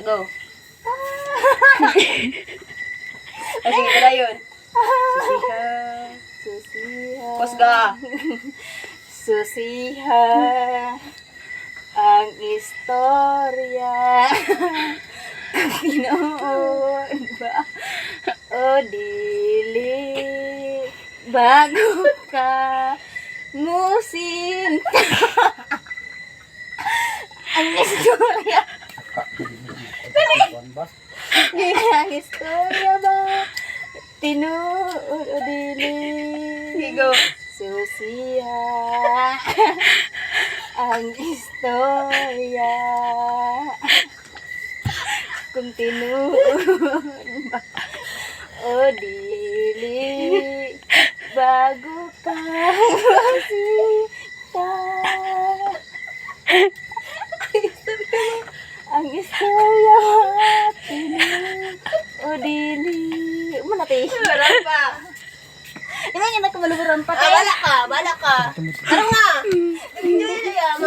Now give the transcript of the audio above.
Go. Ah, sige, tara yun. Susiha. Susiha. Kusga. Susiha. Ang istorya. Tinuod ba o dili, bago ka musinta. Ang istorya. Ang istorya ba? Tinuod o dili? Sige, go. Susiya ang istorya. Kung tinuod ba o dili, bago ka masita. Ang istorya ba, tinuod o dili? Muna te. Wala pa. Ina nga nagkabaluburan pa Ah, te. wala ka, wala ka. Ano nga? Enjoy na yan.